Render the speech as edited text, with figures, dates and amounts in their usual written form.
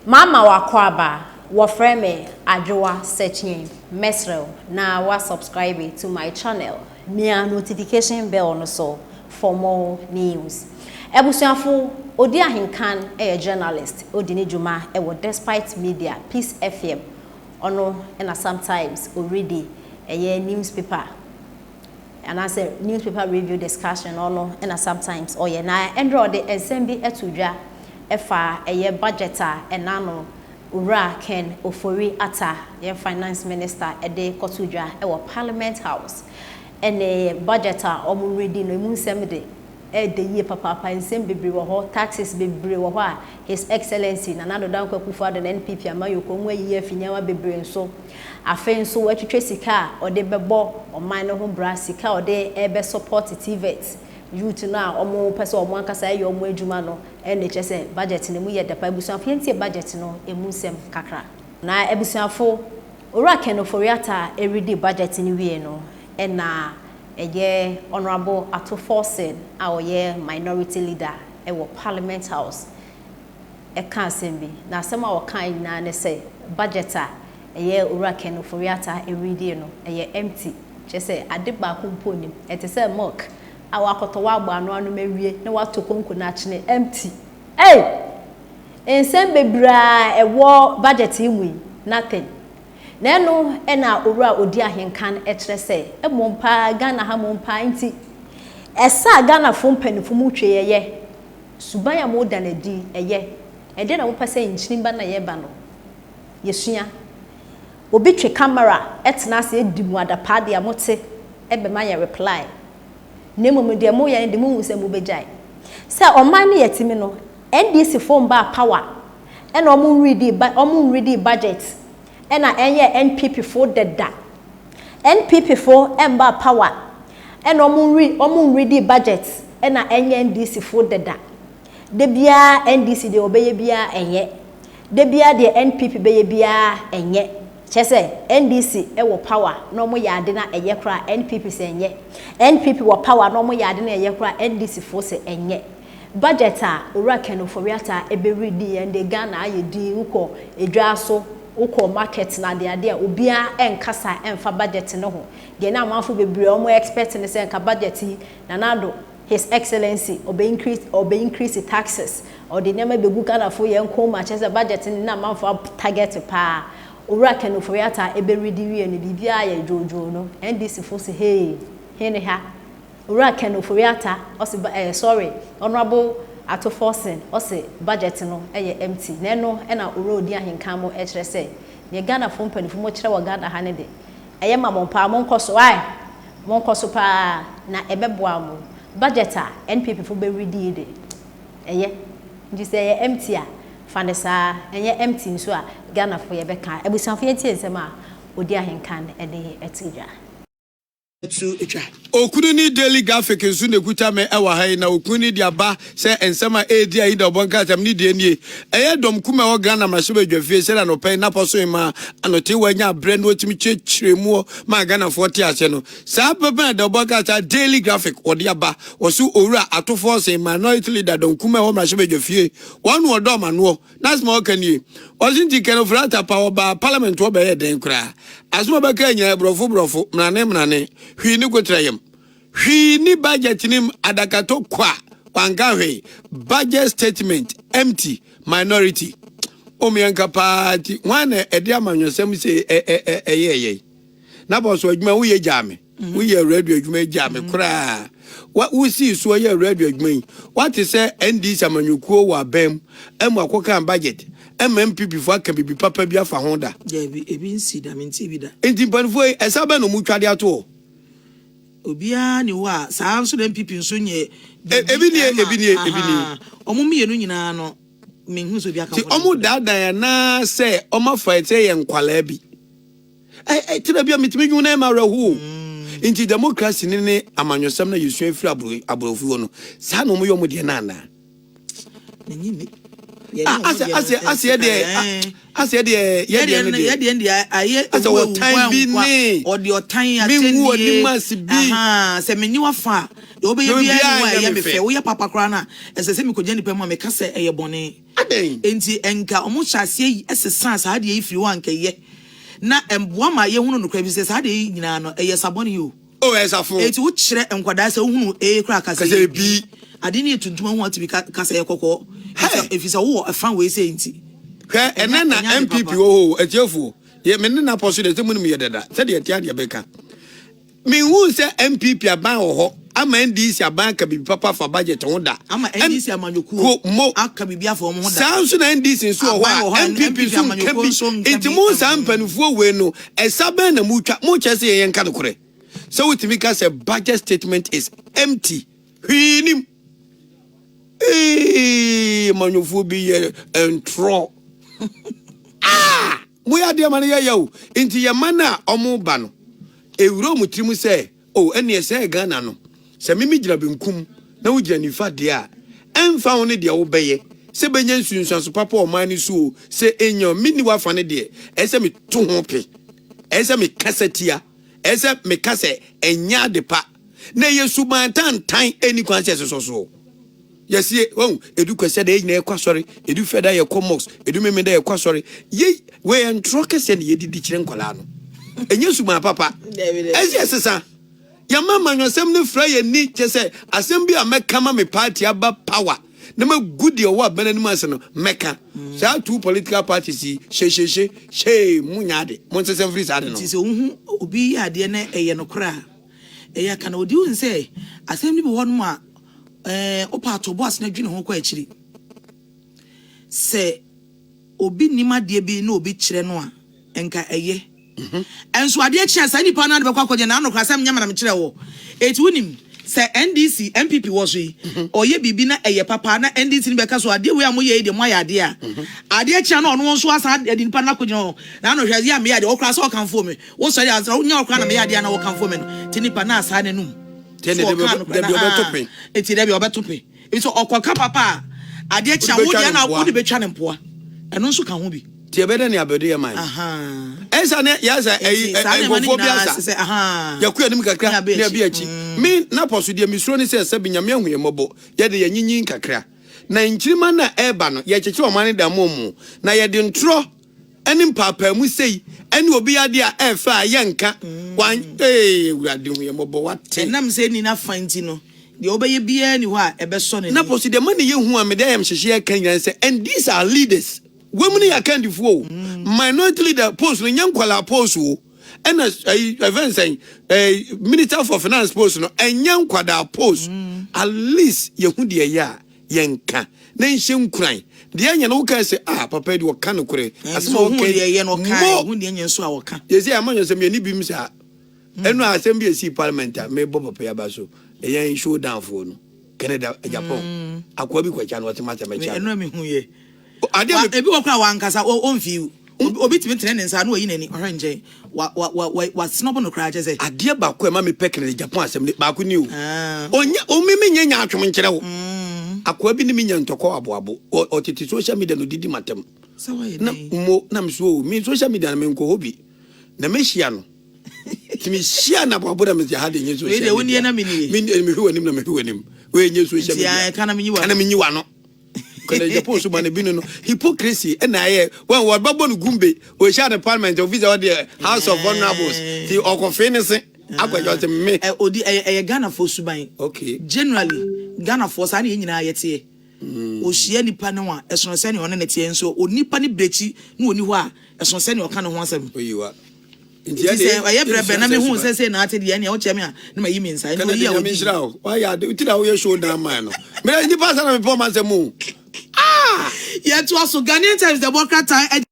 Mama w'akwaaba, wɔfrɛ me Adwoa Sekyien, mɛsrɛ wo na wa subscribe to my channel, mia notification bell no so for more news. Abusuafo, Odi Ahenkan yɛ journalist, odi ne dwuma wɔ Despite Media, Peace FM, ɔno na sometimes ɔredi ɛyɛ newspaper anaasɛ newspaper review discussion ɔno na sometimes ɔyɛ na ɛnderɛ ɔde nsɛm bi to dwa ɛfa ɛyɛ budget a ɛna no Owura Ken Ofori Atta yɛn finance minister ɛde kɔto dwa ɛwɔ parliament house ɛne budget a ɔmo redi no emu nsɛm de ɛɛdɛ yie papaapa nsɛm bebree wɔ hɔ taxes bebree wɔ hɔ a His Excellency Nana Addo Dankwa Akufo-Addo na NPP amanyɔkuo ɔmo ayiyi afi nneɛma bebree nso afei nso wɔatwitwa sika a ɔde bɛbɔ ɔman no ho bra sika a ɔde ɛbɛ support TVET youth no a ɔmo pɛ sɛ ɔmo ankasa ɛyɛ ɔmo adwuma no ɛna ɛkyerɛ sɛ budget no emu yɛ dɛ paa abusuafo yɛntie budget no emu nsɛm kakra. Na abusuafo Owura Ken Ofori-Atta ɛredi budget no wie no ɛna ɛyɛ Honourable Ato Forson a ɔyɛ minority leader ɛwɔ Parliament House ɛka asɛm bi na asɛm a ɔka nyinaa ne sɛ budget a ɛyɛ Owura Ken Ofori-Atta ɛredi no ɛyɛ empty kyerɛ sɛ ade baako mpo nim ɛte sɛ milk a wakɔtɔ wabɔ ano anom awie na watɔ konko no akyene empty ei nsɛm bebree a ɛwɔ budget yi mu yi nothing na ɛno ɛna owura odi ahenkan ɛkyerɛ sɛ ɛmɔ paa Ghana ha mɔ paa nti ɛsɛ a Ghanafoɔ mpanimfoɔ mu twe yɛyɛ suban a mo da n'adi ɛyɛ ɛdeɛ na mopɛ sɛ nkyini ba na yɛba no yɛsua obi twe camera ɛtena ase edi mu adapaa deɛ mote ɛbɛma yɛ reply na mmom deɛ moyɛ no de muhu sɛ mobɛgyae sɛ ɔman no yɛ timi no NDC foɔ mbaa power ɛna ɔmo nredi ba ɔmo nredi budget ɛna ɛnyɛ NPP foɔ deda NPP foɔ ɛmbaa power ɛna ɔmo nri ɔmo nredi budget ɛna ɛnyɛ NDC foɔ deda de biara NDC deɛ ɔbɛyɛ biara ɛnyɛ de biara deɛ NPP bɛyɛ biara ɛnyɛ kyɛ sɛ NDC ɛwɔ power na ɔmo yɛ ade na ɛyɛ koraa NPP sɛ ɛnyɛ NPP wɔ power na ɔmo yɛ ade na ɛyɛ koraa NDC foɔ sɛ ɛnyɛ budget a owura Ken Ofori-Atta ɛbɛredi yɛn de Ghana ayɛ din wokɔ edwa so wokɔ market na ade ade a obiara ɛnkasa ɛmfa budget no ho deɛ na amanfo bebree ɔmo expect ne sɛ nka budget yi Nana Addo His Excellency ɔbɛ increase ɔbɛ increase taxes ɔde nneɛma bɛgu Ghanafoɔ yɛn kɔn mu akyerɛ sɛ budget no na amanfo target paa owura Ken Ofori-Atta ɛbɛredi wie no biribiara yɛ dwoodwoo no NDC fo sɛ hey hene ha owura Ken Ofori-Atta ɔsi ɛɛ sorry Honourable Ato Forson ɔsi budget no ɛyɛ empty na ɛno ɛna owura odi ahenkan mo ɛkyerɛ sɛ deɛ Ghanafoɔ mpanimfoɔ mo kyerɛ wɔ Ghana ha ne de ɛyɛ ma mo paa mo nkɔ so ae mo nkɔ so paa na ɛbɛboa mo budget a NPP fo bɛredi yi de ɛyɛ nti sɛ ɛyɛ empty a fa ne saa ɛnyɛ empty nso a Ghanafoɔ yɛbɛka abusuafo yɛntie nsɛm a odi ahenkan ɛde ɛto dwa. To atwa. Okunu ni Daily Graphic nso na ekuta me ɛwɔ ha yi na okunu ni de aba sɛ nsɛm a edi ayi da ɔbɔ nkratam ne deɛ nie ɛyɛ dɔm kum a ɛwɔ Ghana mmarahyɛbadwafie sɛdeɛ anɔpɛ yi napɔ so ma anɔte wanya abrɛ na wɔtumi kyerɛkyerɛ mu ma Ghanafoɔ te ase no saa pɛpɛ na da ɔbɔ nkrataa Daily Graphic wɔde aba wɔso owura Ato Forson minority leader dɔm kum a ɛwɔ mmarahyɛbadwafie wɔn no ɔdɔ ɔmanoɔ n'asɛm a ɔka nie ɔsi nti Ken Ofori-Atta pa ɔbaa parliament wɔ bɛyɛ den koraa asɛm a ɔbɛka nyinaa borɔfo borɔfo mmerane mmerane hwii ne kotra yam hwii ni budget nim adakato kwa wanka hwee budget statement empty minority omiɛnka paa nti hwan na ɛde amanyɔsɛm sɛ ɛyɛ ɛyɛ na bɔ so adwuma woyɛ gyaa me woyɛ radio adwuma gyaa me koraa wosii so yɛ radio adwuma yi wate sɛ NDC amanyɔkuo wɔ abɛn mu ɛmu akɔka budget ɛma NPP fo aka bibi papa bi afa ho da. Dabi, ebi nsi da, mente bi da. Nti mpanimfoɔ yi ɛsa bɛn na ɔmu twa de ato hɔ? Obiara ni hɔ a saa nso na NPP nso nyɛ. Ebi nie, ebi nie, ebi nie. Ɔmo mmienu nyinaa no mehu sɛ obi aka. Nti ɔmo daadaa anaa sɛ ɔmo afa sɛ yɛ nkwalaa bi ɛ ɛ tena bi a metumi dwom na ɛma awerɛho nti democracy ne ne amanyɔsɛm na yɛsua firi aborɔfo hɔ no saa na ɔmo yɛ ɔmo deɛ no anaa? N'enyi ni. Ah, asɛ asɛ asɛ yɛ deɛ asɛ deɛ yɛ deɛ no deɛ yɛ deɛ deɛ ayɛ asɛ ɔtan bi ne ɔde ɔtan mengu anim ase bi. Sɛ menye wafa a deɛ wobɛyɛ biara ni hɔ a ɛyɛ me fɛ woyɛ papa koraa no a ɛsɛ sɛ mekɔgya nipa mu a meka sɛ ɛyɛ bɔne. Adɛn? Enti nka wɔn hyɛ aseɛ yi sesaa saa adeɛ yi firi hɔ a nka ɛyɛ. Na ɛboa ma yɛhunu nokorɛ ɛfiri sɛ saa adeɛ yi nyinaa no ɛyɛ sa bɔne o. Oh ɛyɛ safo. Enti wo kyerɛ nkwadaa sɛ wohunu A koraa ka sɛ ɛyɛ B. Adeɛ no yɛ tuntum ahu a wotumi ka ka sɛ ɛyɛ kɔkɔɔ. Hey! Ɛfiri sɛ wowɔ ɛfa wei sei nti. Hwɛ ɛnɛ na Ɛnyɛ ade NPP papa. wɔ hɔ o atiefoɔ. Yɛ me ne Napɔ so deɛ sɛ monim yɛ dada sɛdeɛ ɛteɛ adeɛ bɛka. Menhuu sɛ NPP aban wɔ hɔ ama NDC aban aka biribi papa afa budget ho da. Ama NDC amanyɔkuo Ko, mo. aka biribi afa wɔn ho da. Saa nso na NDC nso wɔ hɔ Aban wɔ a hɔ a NPP NPP nso nka amanyɔkuo bi. nso nka Nti bi. mo saa mpanimfoɔ wei no, ɛsa bɛn na motwa? Mokyerɛ sɛ yɛn yɛnka nokorɛ? Sɛ wotumi ka sɛ budget statement is empty, hwee nim. Eeii amanyɔfoɔ bi yɛ ntorɔ. Ah! Moyɛ adeɛ ma no yɛ ya o. Nti yɛ mma no a ɔmo ba no, ɛwura ɔmo tirim sɛ, oh ɛneɛ sɛɛ Ghana no, sɛ me me gyina benkum na wo gyina nifa deɛ a, ɛmfa ho ne deɛ wo bɛyɛ, sɛ ɛbɛnya nsunsuanso papa wɔ ɔman no so o, sɛ ɛnnya o, me nni w'afa no deɛ, ɛyɛ sɛ me to ho pe, ɛyɛ sɛ me kasa tia, ɛyɛ sɛ me ka sɛ ɛnyɛ ade pa, na ɛyɛ suban tantan ɛnni kwan sɛ ɛsosɔ soɔ. Yɛsie, wahu, edu Kwasiada yɛn nyinaa yɛkɔ asɔre, edu Fɛda yɛkɔ mosque, edu Memenda yɛkɔ asɔre. Yei, wei yɛ ntorɔ kɛseɛ na yɛdidi kyerɛ nkwadaa no. Ɛnyɛ suban papa. Ɛsɛ yɛsesa. Yɛma amanyɔsɛm no fira yɛn ani, kyerɛ sɛ asɛm bi a mɛka ma me party aba power na magu deɛ ɔwɔ abɛn anim ase no, mɛka. Saa two political parties yi, hyehyehye, hyee, monyɛ ade. Monsesa mfiri saa ade no Nti ho. sɛ wohu obi yɛ adeɛ na ɛyɛ nokorɛ a, ɛyɛ a ka na ɔdi. Wohu sɛ asɛm no bi wɔ hɔnom a, Ɛɛ, wopɛ a to bo ase na dwene ho kɔ akyiri. Sɛ obi nim adeɛ bi na obi kyerɛ no a, nka ɛyɛ. Nso adeɛ kye a, saa nipa no ara de bɛkɔ akɔgye n'ano koraa sɛ nyɛ me na mekyerɛɛ wo. Enti wonim, sɛ NDC, NPP wɔ so yi, ɔyɛ biribi na ɛyɛ papa a, na NDC no bɛka so, adeɛ wei a moyɛ yi deɛ moayɛ adeɛ a, adeɛ kye a na ɔno nso asan de nipa no akɔgyina hɔ, n'ano hwɛ, yɛ a meyɛ adeɛ, wo koraa sɛ ɔkamfoo me, wosɔre a, nyɛ wo koraa na meyɛ adeɛ a na wokamfoo me no, nti nipa no asaa n'anum. Nti ɛnna dabi dabi ɔbɛto pe. Nti dabi ɔbɛto pe. Ebi sɛ ɔkɔka papa a, adeɛ kye a wo deɛ na wode bɛtwa ne mpoa. Ɛno nso ka ho bi. Nti ɛbɛdɛ ne abɛde yɛ man. Ɛnsa ne yɛasa ɛyi nkurɔfoɔ bi asa. Yɛkɔ anim kakra ne abi akyi. Me napɔ so deɛ mesuro ne sɛ sɛbi Nyame ahu yɛn mmɔbɔ. Yɛde yɛnyinyin kakra. Na nkyirimma no a ɛreba no yɛkyekyere ɔman no de ama wɔn. Na yɛde ntorɔ ne mpaapaamu sei ne obi adeɛ a ɛyɛ fɛ a yɛnka wan ee Awurade hu yɛn mmɔbɔ wate. Ɛnam sɛ ɛnni n'afa nti no, deɛ ɔbɛyɛ biara nni hɔ a ɛbɛsɔ n'ani. Na pɔso deɛ ma ne yɛ hu a mede ayamhyehyeɛ reka nyinaa ne sɛ and these are leaders wei mu no yɛ akandifoɔ o minority leader post no nyɛ nkwadaa post o ɛna ɛyi ɛfɛn sɛn ɛɛ minister for finance post no ɛnyɛ nkwadaa post at least yɛhu deɛ ɛyɛ a Yɛnka na nhyɛ nkuran. Deɛ ɛnyɛ no wokae sɛ ah papa yi deɛ ɔka nokorɛ. Asɛm a Ohun ɔka deɛ yi ɛyɛ no ɔkae, mo. ohun deɛ ɛnyɛ nso a ɔka. Yɛsɛ amanyɔsɛm yɛne bim saa. Ɛno a asɛm bi a ɛsii parliament a mebɔ papa yi aba so ɛyɛn showdown foɔ no Canada Japan akoa bi kɔkyia no ɔte m'asɛm ɛkyia no. Ɛno a mehu yɛ. Adeɛ Wa me. ebi wɔ koraa wankasa ɔ ɔnfii wo. Obi obi tumi tene ne nsa na wayi n'ani ɔhwɛ nkyɛn wa wa wa wa wasnɔbo no koraa kyerɛ sɛ. Adeɛ baako a ɛma mepɛ Kennedy Agyapong asɛm ne baako ni o. Ah. Ɔnyɛ ɔme me nyɛ nyaatwom nkyerɛ wo. Akoa bi ne me nya ntɔkwa wɔ aboabo. Ɔ ɔtete social media na ɔdidi m'atɛm. Sɛ wayɛ Na dɛn? mo na me so o me social media no menkɔ hɔ bi. Na mɛhyia no. Nti mehyia no aboabo na mese ha deɛ nyɛ Wei social deɛ wo nie media. na me nie. Me mehwɛ w'anim na mehwɛ w'anim. Wei nyɛ social Nti media. ae ka na menyi Ka na w'ano. menyi w'ano. Kɔnɛ Japan so ma no bi no no hypocrisy ɛna ayɛ wɔn wɔbɛbɔ no gumbe wɔhyia no parliament ofi sɛ ɔdeɛ house of honourables ti ɔkɔfe ne se akɔgya ɔsɛ me. Ɛ odi ɛyɛ ɛyɛ Ghanafoɔ suban. Okay. Generally Ghanafoɔ saa na yɛn nyinaa yɛteɛ. Ohyia nipa no a ɛsono sɛnea ɔne no teɛ nso onipa no brekyi na ɔni hɔ a ɛsono sɛnea ɔka ne ho asɛm. Oyiwa. Nti sɛ ɛyɛ brɛbrɛ na mehu sɛ sei na ate deɛ ɛneɛ wokyɛ me a na mayi me nsa. Nti oyi a odi. Nhyira wo. Wayɛ ade. Nti na woyɛ show down man no. Mmerɛ nipa sa na mepɛ ɔma nsɛm o. Ah! Yɛtoa so, Ghanaian Times de bɔ krataa.